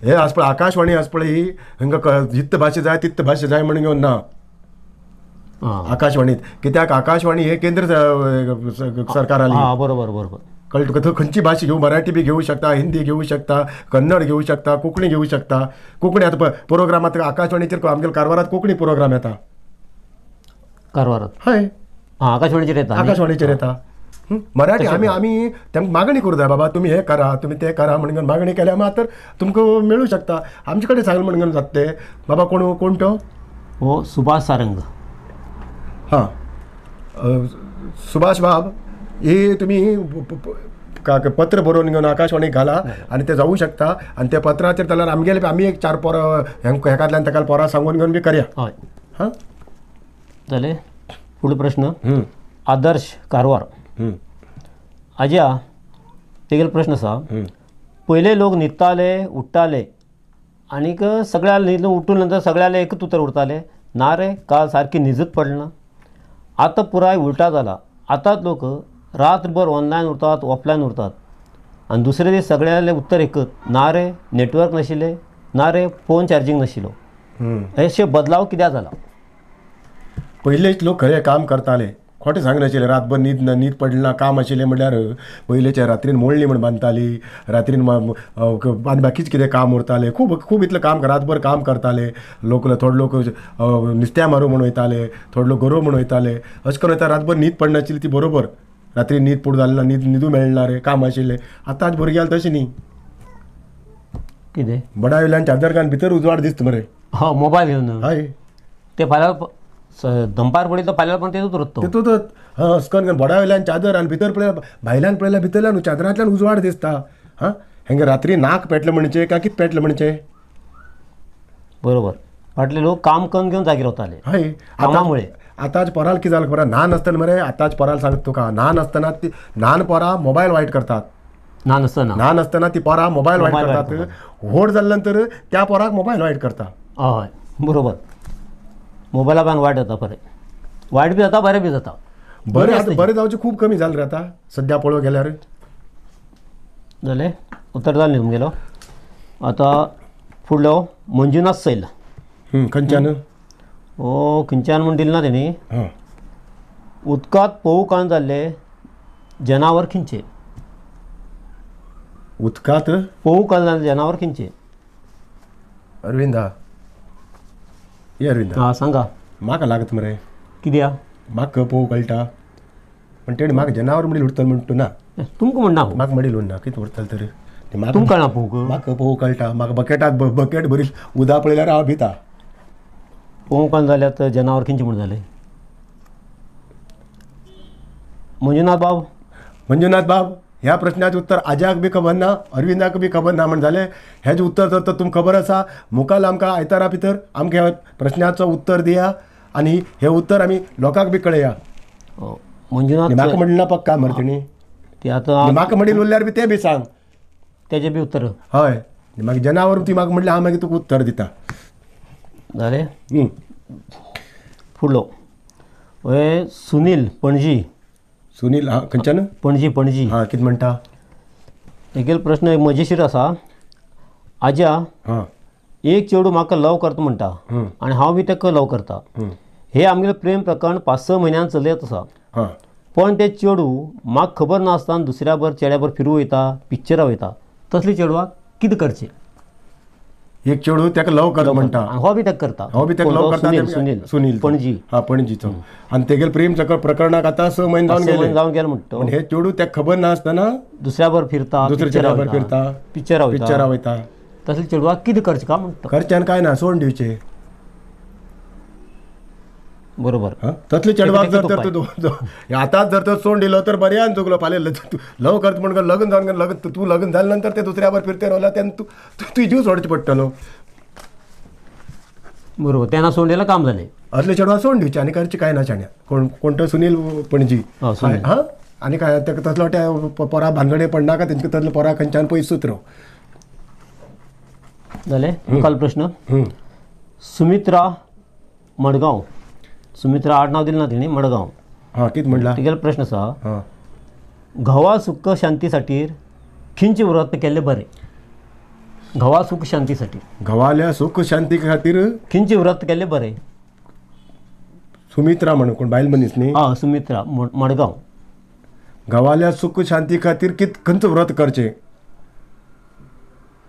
हे आस पळय आकाशवाणी आस पळय ही हांकां जित्त भाशा जाय तित्त भाशा जाय म्हणून घेवन ना आकाशवाणीत, कित्याक आकाशवाणी हे केंद्र सरकाराली. बरोबर बरोबर, कळ्ळें तुका? थंय खंयची भाशा घेवं, मराठी बी घेवं शकता, हिंदी घेवं शकता, कन्नड घेवं शकता, कोंकणी घेवं शकता. कोंकणी आतां पळय प्रोग्रामांत आकाशवाणीचेर आमगेल्या कारवारांत कोंकणी प्रोग्राम येता. कारवारांत? हय आकाशवाणीचेर येता, आकाशवाणीचेर येता मराठी. आमी आमी तांकां मागणी करूं जाय, बाबा तुमी हें करा तुमी तें करा म्हणून मागणी केल्यार मात्र तुमकां मेळूं शकता. आमचे कडेन सांगलें म्हणून जाता तें. बाबा कोण कोण तो? हो सुभाष सारंग. हां सुभाष बाब, हे तुमी पत्र बरोवन घेवन आकाशवाणीक घाला आनी तें जावूं शकता. आनी त्या पत्राचेर जाल्यार आमगेले आमी एक 4 पोरां हेकांतल्यान ताका पोरां सांगून घेवन बी करया. हय हां जालें. फुडलो प्रश्न आदर्श कारवार. आज्या तेगेलो प्रश्न आसा, पयले लोक न्हिदताले उठ्ठाले आनीक सगळ्या न्हिदून उठून नंतर सगळ्याले एकच उतर उरताले, ना रे काल सारकी न्हिजूच पडना. आतां पुराय उल्टा जाला, आतांच लोक रातभर ऑनलायन उरतात ऑफलायन उरतात आनी दुसरे दीस सगळ्याले उत्तर एकच, ना रे नेटवर्क नाशिल्लें, ना रे फोन चार्जींग नाशिल्लो. अशे बदलाव कित्याक जाला? पयलेच लोक खरें काम करताले, खोटें सांगनाशिल्लें. रातभर न्हीद ना, न्हीद पडली ना, काम आशिल्लें म्हणल्यार पयलेच्या रात्रीन मोडली म्हण बांदताली, रात्रीन आनी बाकीच कितें काम उरतालें, खूब खूब इतलें काम रातभर काम करताले लोक. थोडे लोक नुस्त्या मारूं म्हूण वयताले, थोडे लोक गरोव म्हूण वयताले, अशें करून वयता. रातभर न्हीद पडनाशिल्ली ती बरोबर, रात्री न्हीद पूण जाली ना, न्हीद न्हिदूं मेळना रे, काम आशिल्लें. आतांच भुरग्यांक तशें न्ही, कितें बडा वयल्यान चादर घालून भितर उजवाड दिसता मरे. हय मोबायल घेवन. हय ते फाल्यां दंपार पडली तो फाल्यां पण तेतूंत उरता तेतूंत. अस्कन बोडा वयल्यान चादर आनी भितर पळयल्यार भायल्यान पळयल्यार भितरल्यान चादरांतल्यान उजवाड दिसता. हां हेंगे रात्री नाक पेटलें म्हणचे काय कितें पेटलें म्हणचे? बरोबर. फाटले लोक काम करून घेवन जागीर रावताले. हय, कामामुळे. आतांच पोराल कितें जालें खबर आहा? ल्हान आसतना मरे, आतांच पोराल सांगता तुका, ल्हान आसतना ती ल्हान पोरां मोबायल वायट करतात. ल्हान आसतना, ल्हान आसतना ती पोरां मोबायल वायट करतात. व्हड जाल्या नंतर त्या पोराक मोबायल वायट करता. हय बरोबर. मोबायला बान वायट जाता, बरें वायट बी जाता, बरें बी जाता. बरें बरें जावचें खूब कमी जालें रे आतां सद्या पळोवंक गेल्यार. जालें उत्तर जालें न्ही तुमगेलो. आतां फुडलो मंजुनाथ सैल. खंयच्यान? ओ खंयच्यान म्हूण दिलें ना तेणी. उदकांत पोवूकान जाल्ले जनावर खंयचे? उदकांत पोवूकान जाल्ले जनावर खंयचे? अरविंदा, ये अरविंदा. हां सांगा. म्हाका लागत मरे. कित्याक? म्हाका पोवूंक कळटा पण तेणी म्हाका जनावर म्हणील उरतलें म्हणटा ना. तुमकां म्हणना? म्हाका म्हणील उरना कितें उरतलें तरी. तुमकां कळना पोवूंक? म्हाका पोवूंक कळटा. म्हाका बकेटाक बकेट भरील उदक पळयल्यार हांव भिता. पोवूंक जाल्यार तर जनावर खंयचें म्हूण जालें? मंजुनाथ बाब. मंजुनाथ बाब, ह्या प्रश्नाचें उत्तर आज्याक बी खबर ना, अरविंदाक बी खबर ना म्हण जालें. हेजें उत्तर जर तर तुमकां खबर आसा, मुखार आमकां आयतारा भितर आमकां ह्या प्रश्नाचो उत्तर दिया आनी हें उत्तर आमी लोकांक बी कळया. मंजुनाथ म्हाका म्हणलें ना पक्का मरे तेणी. ते आतां म्हाका म्हणील उरल्यार बी तें बी सांग, तेजें बी उत्तर. हय, मागीर जनावर ती म्हाका म्हणलें हांव मागीर तुका उत्तर दिता. जालें. फुडलो हे सुनील पणजी. सुनील हां खंयच्यान? पणजी. पणजी. हां कितें म्हणटा? तेगेलो प्रश्न एक मजेशीर आसा. आज्या, हां एक चेडूं म्हाका लव करता म्हणटा आनी हांव बी ताका लव करता. हे आमगेलें प्रेम प्रकरण 5-6 म्हयन्यान चलयत आसा. पण ते चेडूं म्हाका खबर नासतना दुसऱ्या बर चेड्या बर फिरूं वयता, पिक्चरां वयता. तसले चेडवाक कितें करचें? एक चेडूं ताका लव करता म्हणटा, हो बी ताका करता, हो बी ताका लव करता. सुनील, सुनील पणजी. हां पणजीचो. आनी तेगेले प्रेम प्रकरणाक आतां 6 म्हयने जावन गेले, जावन गेले म्हणटा. हे चेडूं ताका खबर नासतना दुसऱ्या बर फिरता, दुसऱ्या चेड्या बर फिरता, पिक्चरां वयता, पिक्चरां वयता. तसले चेडवाक कितें करचें काय म्हणटा? करचें काय ना, सोडून दिवचें. बरोबर. तसले चेडवाक जर तर तूं आतांच जर तर सोडून दिलो तर बरें चुकलो. फाल्यां तूं लव करता म्हणून लग्न जावन लग्न तूं लग्न जाल्या नंतर ते दुसऱ्या बर फिरते रावला तेन्ना तूं तुजी जीव सोडचो पडटलो. बरोबर. तेन्ना सोडून दिल्यार काम जालें. असले चेडवाक सोडून दिवचें आनी करचें कांय ना शाण्या. कोण कोण तो सुनील पणजी. हां आनी काय ताका तसलो त्या पोरा भानगडे पडनाका, तेंचे तसले पोरा खंयच्यान पयसूच राव. जालें. मुखाल प्रश्न सुमित्रा मडगांव. सुमित्रा आडनांव दिलें ना तेणी, मडगांव. हां कितें म्हणलां? तेगेलो प्रश्न आसा, घोवा सुख शांती खातीर खंयचें व्रत केल्लें बरें? घोवा सुख शांती खातीर, घोवाल्या सुख शांती खातीर खंयचें व्रत केल्लें बरें? सुमित्रा म्हणून कोण बायल मनीस न्ही? हां सुमित्रा मडगांव. घोवाल्या सुख शांती खातीर कित खंयचें व्रत करचें?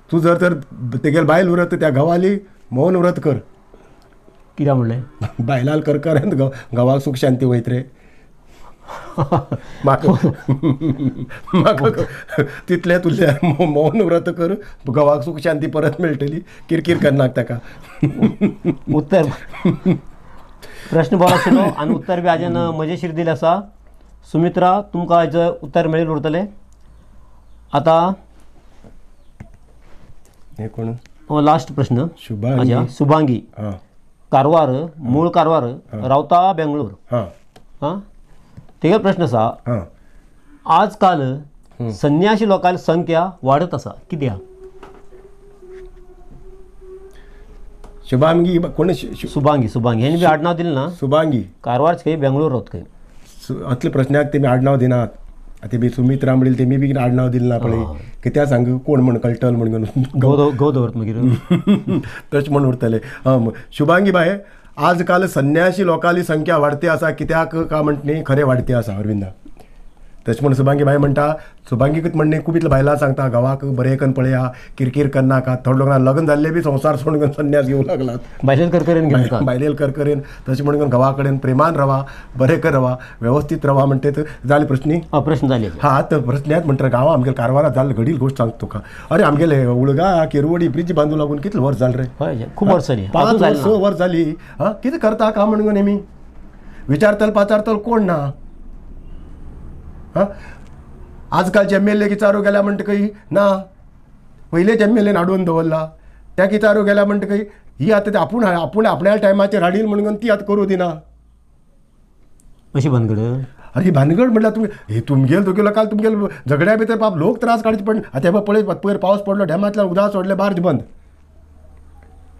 तूं जर तर तेगेल बायल व्रत त्या घोवाली मौन व्रत कर. कित्याक म्हणलें? बायलाल कर कर घोवाक सुख शांती वयत रे. म्हाका म्हाका तितलें तुल्यार मौन व्रत कर, घोवाक सुख शांती परत मेळटली, किरकीर करनाक ताका. उत्तर प्रश्न बरो आशिल्लो आनी उत्तर बी आज्यान मजेशीर दिलें आसा. सुमित्रा तुमकां हाजें उत्तर मेळील उरतलें. आतां हे कोण? हो लास्ट प्रश्न. शुभांगी. शुभांगी कारवार, मूळ कारवार, रावता बेंगळूर. हां तेगेलो प्रश्न आसा, आजकाल संन्यासी लोकांची संख्या वाडत आसा, कित्याक? शुभांगी कोण? शुभांगी. शुभांगी हेणी बी आडनांव दिलें ना. शुभांगी कारवारच खंय, बेंगळूर रावता खंय. असले प्रश्नाक तेमी आडनांव दिनात. आतां बी सुमित्रा म्हणलें तेमी बी आडनांव दिलें ना पळय, कित्याक सांग कोण म्हण कळटलो म्हणून घोव दवरत मागीर तशें म्हण उरतलें. शुभांगी बाय, आजकाल संन्यासी लोकांची संख्या वाडती आसा, कित्याक काय म्हणटा न्ही, खरें वाडती आसा अरविंदा. तशें म्हण सुभांगी बाय म्हणटा, सुभांगीकूच म्हणणे खूब इतले बायलां सांगता घोवाक बरें करून पळया, किरकीर करनाका. थोडे लोकांक लग्न जाल्ले बी संवसार सोडून संन्यास घेवंक लागलात, बायलेन करकरेन घेवन, बायलेन करकरेन. तशें म्हणून घोवा कडेन प्रेमान रावा, बरें कर रावा, वेवस्थीत रावा म्हणटे. जाले प्रश्न? प्रश्न जाले. हा तर प्रश्न म्हणटा गांवा आमगेले कारवारात जाल्ले घडील गोश्ट सांगता तुका. अरे आमगेले उळगा केरवडी ब्रिज बांदू लागून कितले वर्स जाले रे? हय, खूब वर्स जाली, 5 वर्स 6 वर्स जाली. हा कितें करता का म्हणून नेमी विचारतल पाचारतल कोण ना. हां आजकालचे एम एल ए विचारू गेल्या म्हणटकय ना, पयलेच एम एल एन हाडून दवरला त्या विचारू गेल्या म्हणटकय ही आतां ते आपूण आपूण आपल्या टायमाचेर हाडील म्हणून ती आतां करूं दिना. अशी भानगड. अरे ही भानगड म्हटल्यार तुमी हे तुमगेल तुगेलो काल तुमगेल झगड्या भितर बाब लोक त्रास काडचे पण आतां हे पळय पयर पावस पडलो, डॅमांतल्यान उदक सोडलें, बार्ज बंद,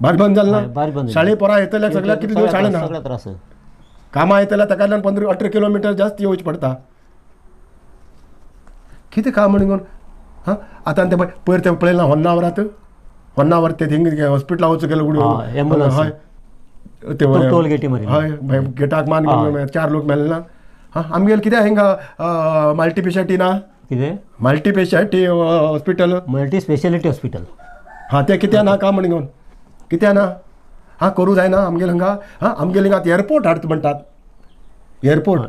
बार्ज बंद जालें ना. शाळे पोरां येतल्या सगळ्याक कितले दिवस शाळे ना, कामां येतल्या ताका 15-18 किलोमिटर जास्त येवचें पडटा. कितें काम म्हणून हां आतां ते पयर ते पळयलें ना होन्नावरात, होन्नावर ते थिंग हॉस्पिटला वचूं गेलो उडयो, हय ते हय गेटाक मान 4 लोक मेले ना. हां आमगेले कित्याक हिंगा मल्टी ना, कितें multi speciality hospital, multi speciality hospital, हां तें कित्याक ना काम म्हणून कित्याक ना? हां करूं जायना आमगेले हांगा. हां आमगेले हिंगा एअरपोर्ट हाडटा म्हणटात, एअरपोर्ट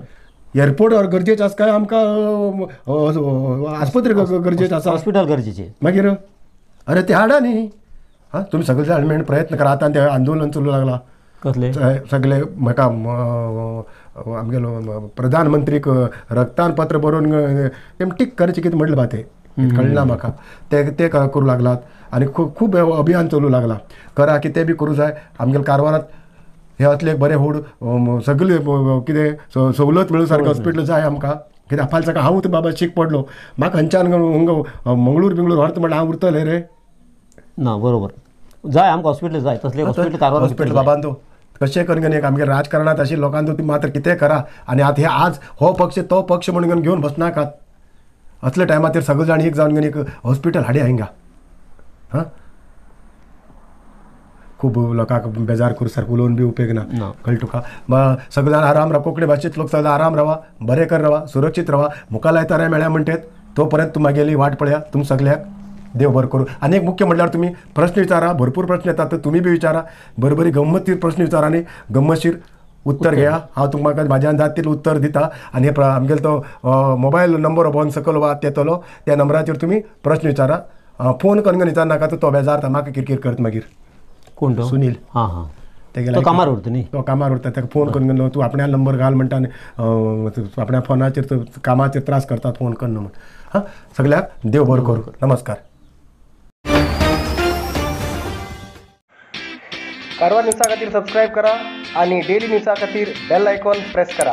एअरपोर्ट गरजेचें आसा काय आमकां आस्पत्रे गरजेचें आसा, हॉस्पिटल गरजेचें? मागीर अरे ते हाडा न्ही. हां तुमी सगळे जाण मेळून प्रयत्न करा. आतां तें आंदोलन चलूं लागलां कसलें सगळे म्हाका आमगेलो प्रधानमंत्रीक रक्तान पत्र बरोवन तेम टीक करचें कितें म्हणलें बा तें कळना म्हाका, ते ते करूं लागलात आनी खूब खूब अभियान चलूं लागलां. करा कितें बी करूं जाय आमगेल्या कारवारांत हे असले एक बरें होड सगळे कितें सवलत मेळूं सारकें हॉस्पिटल जाय आमकां. कित्याक फाल्यां सकाळ हांव बाबा शीक पडलो म्हाका खंयच्यान मंगळूर बिंगळूर व्हरता म्हणल्यार हांव उरतलें रे ना. बरोबर जाय आमकां हॉस्पिटल जाय, तसलें हॉस्पिटल कारवार हॉस्पिटल बाबान तो कशें करून एक आमगे राजकारणांत आशिल्ल्या लोकांक तुमी मात्र कितें करा आनी आतां हे आज हो पक्ष तो पक्ष म्हणून घेवन बसनाकात. असल्या टायमाचेर सगळे जाण एक जावन एक हॉस्पिटल हाडया हिंगा. हां खूब लोकांक बेजार करूं सारको उलोवन बी उपेग ना, कळ्ळें तुका. सगळे जाण आराम राव, कोंकणी भाशेंत लोक सगळे आराम रावा, बरें कर रावा, सुरक्षीत रावा. मुखार आयतारा मेळ्या म्हणटेत तो पर्यंत तुमी म्हागेली वाट पळया. तुम सगळ्याक देव बरें करूं. आनी एक मुख्य म्हणल्यार तुमी प्रश्न विचारा, भरपूर प्रश्न येतात तुमी बी विचारा, बरोबरी गंमतीर प्रश्न विचारा आनी गंमतशीर उत्तर घेया. हांव तुमकां म्हाज्यान जाता तितलें उत्तर दिता. आनी हे आमगेलो तो मोबायल नंबर ओपन सकयल वा येतलो त्या नंबराचेर तुमी प्रश्न विचारा. फोन करून विचारनाका तो बेजारता, म्हाका किरकीर करता मागीर. कोण तो? सुनील. हां हां तेगेलो कामार उरता न्ही, तो कामार उरता. ताका फोन करून तूं आपण्या नंबर घाल म्हणटा आनी आपण्या फोनाचेर कामाचेर त्रास करतात फोन करून म्हण. हां सगळ्याक देव बरो करूं. नमस्कार. कारवार न्यूजा खातीर सबस्क्रायब करा आणि डेली न्यूजा खातीर बेल आयकॉन प्रेस करा.